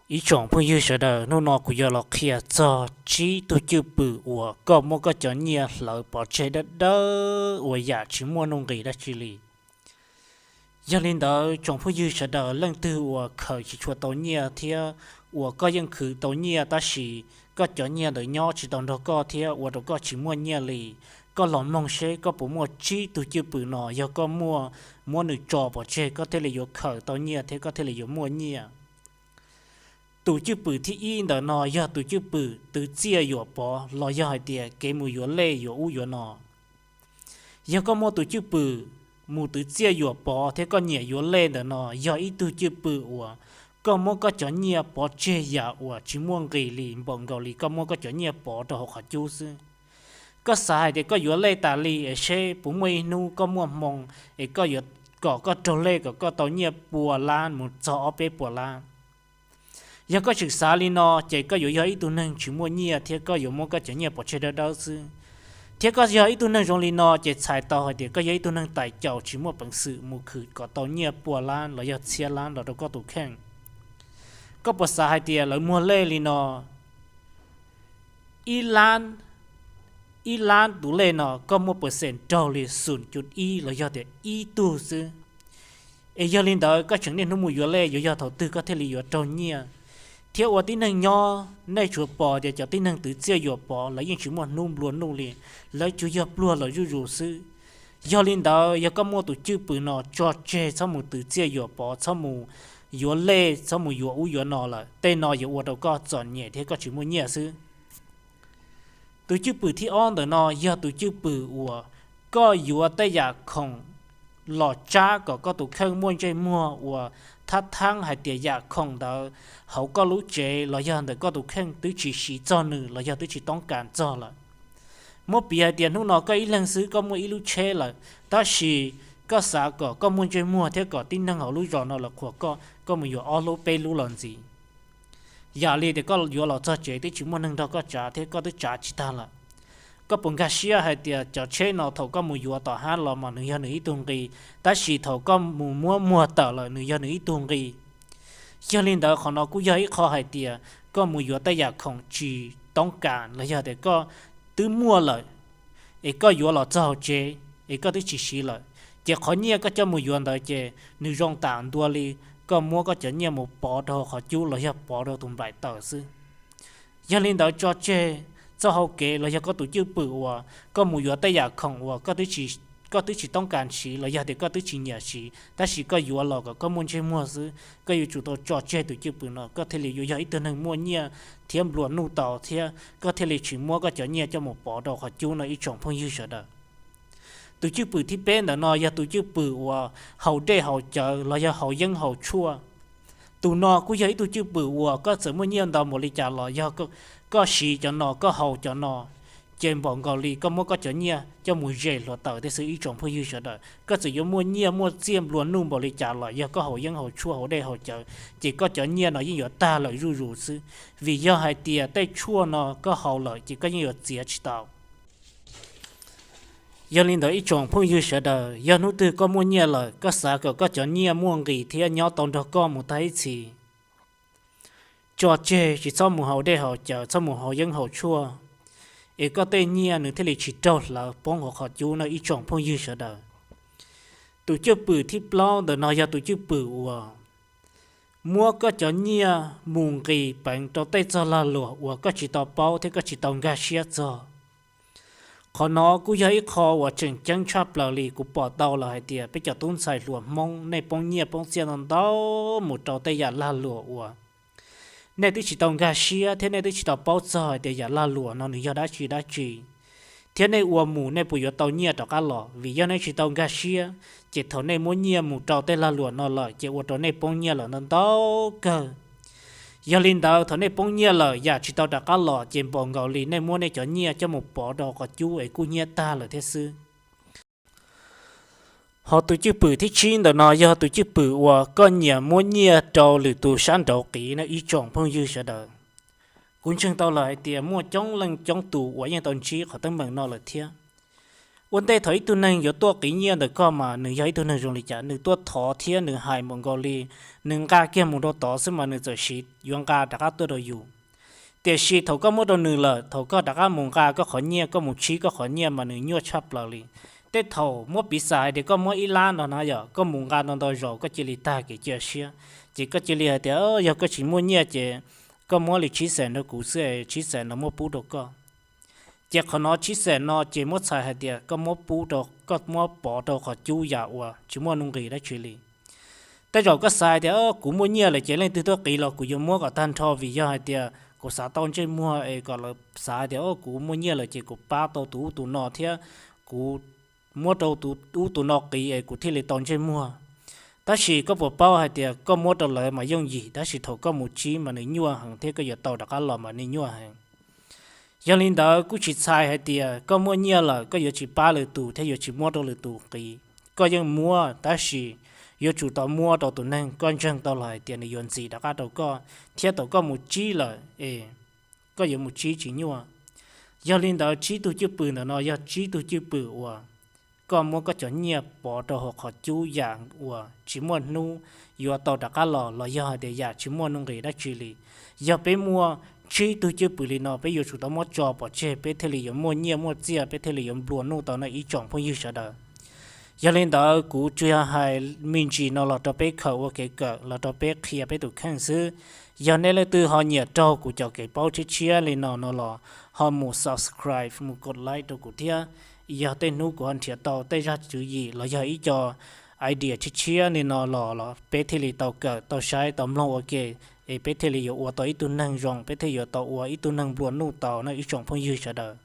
Ib tsoom phooj ywg sawv daws, hnub no kuv yuav los qhia txog tsib tug cwj pwm uas koj muab koj cov nyiaj hlawv pov tseg dawb dawb uas yam tsis muaj nuj nqis dab tsi li. Yog li ntawd tsoom phooj ywg sawv daws, leej twg uas khaws tsis tshua tau nyiaj thiab uas koj yeej khwv tau nyiaj tab sis koj cov nyiaj ntawd nyob tsis tau nrog koj thiab ua rau koj tsis muaj nyiaj li, koj los mloog seb koj puas muaj tsib tug cwj pwm no, yog koj muaj, muab nws tso pov tseg koj thiaj li yuav khaws tau nyiaj thiab koj thiaj li yuav muaj nyiaj. Tus cwj pwm thib ib ntawm no yog tus cwj pwm twv txiaj yuam pov los yog hais tias kev mus yuav lej yuav ub yuav no. Yog koj muaj tus cwj pwm mus twv txiaj yuam pov thiab koj nyiam yuav lej ntawm no yog ib tug cwj pwm uas koj muab koj cov nyiaj pov tseg yam uas tsis muaj nqis li, npaum nkaus li koj muab koj cov nyiaj pov rau hauv qhov cub xwb. Koj xav hais tias koj yuav lej tas li es seb puas muaj ib hnub koj muaj hmoo es koj yuav kom koj raug lej kom koj tau nyiaj pua lab mus txog ob peb puas lab. Yog koj tseem xav li no ces koj yuav yog ib tug neeg tsis muaj nyiaj thiab koj yuav muab koj cov nyiaj pov tseg dawb dawb xwb. Thiab koj yog ib tug neeg zoo li no ces txhais tau hais tias koj yog ib tug neeg tais caus tsis muaj peev xwm mus khwv kom tau nyiaj pua lab los yog txhiab lab los rau koj tus kheej. Koj puas xav hais tias lawv muag lej li no, ib lab, ib lab tus lej no koj muaj percent raug li xum cuv ib los yog tias ib tug xwb. Es yog li ntawd koj tseem niaj hnub mus yuav lej yuav yog thaum twg koj thiaj li yuav raug nyiaj? Thiab ua tib neeg nyob nej tsuas pom tias cov tib neeg twv txiaj yuam pov lawv yeej tsis muaj hnub nplua nuj li, lawv tsuas yog pluag lawm zuj zus xwb. Yog li ntawd yog koj muaj tus cwj pwm no tso tseg txhob mus twv txiaj yuam pov, txhob mus yuav lej, txhob mus yuav ub yuav no lawm, tej no yuav ua rau koj txom nyem thiab koj tsis muaj nyiaj xwb. Tus cwj pwm thib ob ntawm no yog tus cwj pwm uas koj yuav tej yam khoom los tsab kom koj tus kheej muaj ntsej muag uas thab thaab hais tias yam khoom ntawd hauv koj lub tsev los yog ntawm koj tus kheej twb tsis siv txog nws los yog twb tsis toob kas txog lawm. Muab piv hais tias hnub no koj ib leeg xwb koj muaj ib lub tsheb lawm, tab sis koj xav kom koj muaj ntsej muag thiab kom tib neeg hauv lub zos no lawv qhuas koj, koj mus yuav ob lub peb lub los ntxiv. Yam li tias koj yuav los txog tsev twb tsis muaj neeg nrog koj tsav thiab koj twb tsav tsis tag lawm. Koj puas nkag siab hais tias cov tsheb no thaum koj mus yuav tom hab los mas nws yog nws ib tug nqi, tab sis thaum koj mus muab muag tawm lawm nws yog nws ib tug nqi? Yog li ntawd qhov no kuj yog ib qho hais tias koj mus yuav tej yam khoom tsis toob kas los yog tias koj twb muaj lawm, es koj yuav los txog hauv tsev es koj twb tsis siv lawm, ces qhov nyiaj koj coj mus yuav ntawd ces nws zoo tam ntua li koj muab koj cov nyiaj mus pov rau hauv qhov cub los yog pov rau tus nplaim taws xwb. Yog li ntawd tso tseg txoj hau kev los yog koj tus cwj pwm uas koj mus yuav tej yam khoom uas koj twb tsis toob kas siv los yog tias koj twb tsis nyiam siv tab sis koj yuav los kom koj muaj ntsej muag xwb, koj yuav tsum tau tso tseg tus cwj pwm no koj thiaj li yuav yog ib tug neeg muaj nyiaj thiab nplua nuj tau thiab koj thiaj li tsis muab koj cov nyiaj coj mus pov rau qhov cub no ib tsoom phooj ywg sawv daws. Tus cwj pwm thib peb ntawm no yog tus cwj pwm uas haus dej haus cawv los yog haus yeeb haus tshuaj. Tus no kuj yog ib tug cwj pwm uas koj txawm muaj nyiaj ntau npaum li cas los yog koj siv cov no koj haus cov no, ces npaum nkaus li koj muab koj cov nyiaj coj mus zes hluav taws thiab xwb ib tsoom phooj ywg sawv daws. Koj txawm yuav muaj nyiaj muaj txiaj nplua nuj npaum li cas los yog koj haus yeeb haus tshuaj haus dej haus cawv ces koj cov nyiaj no yeej yuav tag lawm zuj zus xwb, vim yog hais tias tej tshuaj no koj haus lawm ces koj yeej yuav txiav tsis tau. Yog li ntawd ib tsoom phooj ywg sawv daws, yog hnub twg koj muaj nyiaj lawm koj xav kom koj cov nyiaj muaj nqis thiab nyob tau nrog koj mus tag ib txhis, tso tseg tsis txhob mus haus dej haus cawv txhob mus haus yeeb haus tshuaj, es koj tej nyiaj nws thiaj li tsis raug hlawv poob hauv qhov cub no ib tsoom phooj ywg sawv daws. Tus cwj pwm thib plaub ntawm no yog tus cwj pwm uas muab koj cov nyiaj mus nqis peev rau tej txoj lag luam uas koj tsis tau paub thiab koj tsis tau nkag siab txog. Qhov no kuj yog ib qho uas tseem ceeb tshaj plaws li, kuv pom tau lawm hais tias peb cov tub ntxhais hluas Hmoob nej poob nyiaj poob txiaj ntau ntau mus rau tej yam lag luam uas nej twb tsis tau nkag siab thiab nej twb tsis tau paub txog hais tias yam lag luam no nws yog dab tsi dab tsi. Thiab nej ua mus nej puas yuav tau nyiaj rov qab los, vim yog nej tsis tau nkag siab, ces thaum nej muab nyiaj mus rau tej lag luam no lawm ces ua rau nej poob nyiaj lawm ntau ntau kawg. Yog li ntawd thaum nej poob nyiaj lawm yam tsis tau rov qab los ces npaum nkaus li nej muab nej cov nyiaj coj mus pov rau qhov cub es kuj hnyiab tag lawm thiab xwb. Ho tus cwj pwm thib tsib ntawm no yog tus cwj pwm uas koj nyiam muab nyiaj rau lwm tus sab nraud qiv no ib tsoom phooj ywg sawv daws. Kuv ntseeg tau lawm hais tias muaj coob leej coob tus uas yeej tau ntsib qhov teeb meem no lawm thiab. Ua ntej thaum ib tug neeg yuav tuaj qiv nyiaj ntawm koj mas nws yog ib tug neeg zoo li cas, nws tuaj thov thiab nws hais npaum nkaus li nws nqa kiag mus rau tod xwb mas nws txawm siv yuav nqa rov qab tuaj rau yus. Tiam sis thaum koj muab rau nws lawm, thaum koj rov qab mus nqa koj qhov nyiaj, koj mus tsib koj qhov nyiaj mas nws nyuaj tshaj plaws li. Tej thaum muab piv xam hais tias koj muab ib lab no na yom, koj mus nqa ntau ntau zaus koj cia li tag kev cia siab, ces koj cia li hais tias yog koj tsis muaj nyiaj ces koj muab li tsib xees rau kuv xwb es tsib xees no muab pub rau koj. Ces qhov no tsib xees no ces muab txhais hais tias koj muab pub rau, koj muab pov rau qhov cub yam uas tsis muaj nuj nqis dab tsi li. Tej zaum koj xav hais tias kuv muaj nyiaj lawm ces leej twg tuaj qiv los kuv yuav muab kom tag nrho, vim yog hais tias kuv xav tau ntsej muag es kom lawv xav hais tias kuv muaj nyiaj lawm ces kuv pab tau tus ub tus no thiab kuv muab rau tus ub tus no qiv es kuv thiaj li tau ntsej muag. Tab sis koj puas paub hais tias koj muab rau lawv mas yooj yim, tab sis thaum koj mus tsib mas nws nyuaj heev thiab koj yuav tau rov qab los mas nws nyuaj heev. Yog li ntawd kuj tsis txhais hais tias koj muaj nyiaj lawm koj yuav tsis pab lwm tus thiab yuav tsis muab rau lwm tus qiv. Koj yeej muab, tab sis yuav tsum tau muab rau tus neeg koj ntseeg tau los hais tias nws yuav ntxiv rov qab rau koj, thiab thaum koj mus tsib lawm es koj yuav mus tsib tsis nyuaj. Yog li ntawd tsib tug cwj pwm ntawm no yog tsib tug cwj pwm uas koj muab koj cov nyiaj pov rau hauv qhov cub yam uas tsis muaj hnub yuav tau rov qab los, los yog hais tias yam tsis muaj nuj nqis dab tsi li. Yog peb muaj tsib tug cwj pwm li no peb yuav tsum tau muab tso pov tseg peb thiaj li yuav muaj nyiaj muaj txiaj, peb thiaj li yuav nplua nuj tau no ib tsoom phooj ywg sawv daws. Yog li ntawd kuv tsuas yog hais me ntsis no los rau peb khaws ua kev kawm, los rau peb qhia peb tus kheej xwb. Yog nej leej twg ho nyiam raug kuv cov kev paub tshiab tshiab li no no los ho mus subscribe mus kos like rau kuv thiab. Yog tej hnub kuv ho nrhiav tau tej zaj tswv yim los yog ib co idea tshiab tshiab li no los los peb thiaj li tau kawm tau saib tau mloog ua ke, es peb thiaj li yuav ua tau ib tug neeg zoo, peb thiaj yuav tau ua ib tug neeg nplua nuj tau no ib tsoom phooj ywg sawv daws.